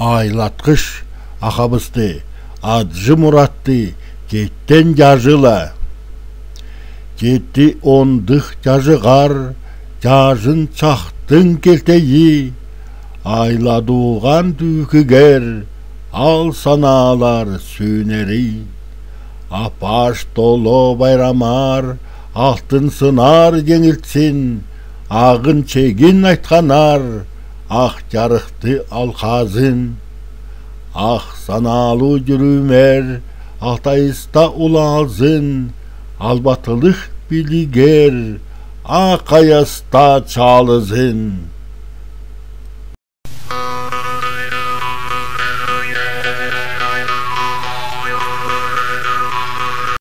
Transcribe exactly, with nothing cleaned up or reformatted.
Айлатхыш ахабысты, Аджи-Муратты, кеттен Дяжыла. Кети ондых Дяжыгар, Дяжын чахтын келтеи, айладуган түйкигер ал саналар сюйнери. Апаш толо байрамар, Алтын Сынар еңилтсин, Агын Чегин айтханар, Ах Дярыхты алхазын. Ах саналу юрюмер Алтайста улалзын, Албатылых билигер Ак Аяста чалызын.